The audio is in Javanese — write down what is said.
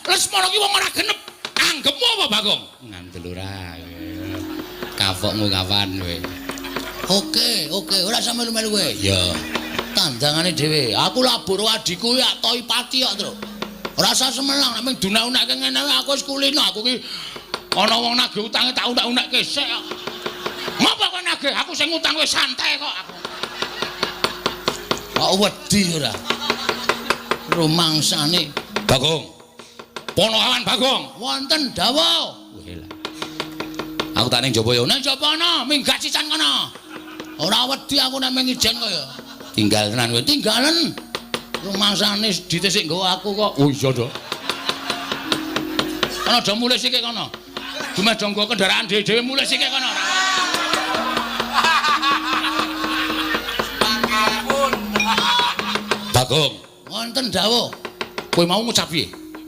Lesmana ki wong ora genep. Anggepmu apa, Bagong? Ngandel ora. Kapokmu kapan kowe? Oke, oke, ora usah melu-melu kowe. Ya. Tandangane dhewe. Aku labur adhiku ya toi pati kok, Tru. Ora usah semelang nek mung dunak-unakke ngene aku wis kulino. Aku ki ana wong nagih utange tak unak-unakke sik kok. Ngapa kowe nagih? Aku sing ngutang wis santai kok aku. Kok wedi ora? Rumangsane. Bagong. Ponokawan Bagong. Wonten dawuh. Weh lah. Aku tak ning jaba ya. Nang jaba ana, minggat sisan kono. Ora wedi aku nek mung ijen kaya. Tinggal tenan kowe. Tinggalen. Rumangsane dite sik nggawa aku kok. Oh iya to. Ana do mulih sik kono. Dumeh do nggo kendaraan dhewe-dhewe mulih sik kono. Bagong, Wonten dawuh. kowe mau ngucap piye?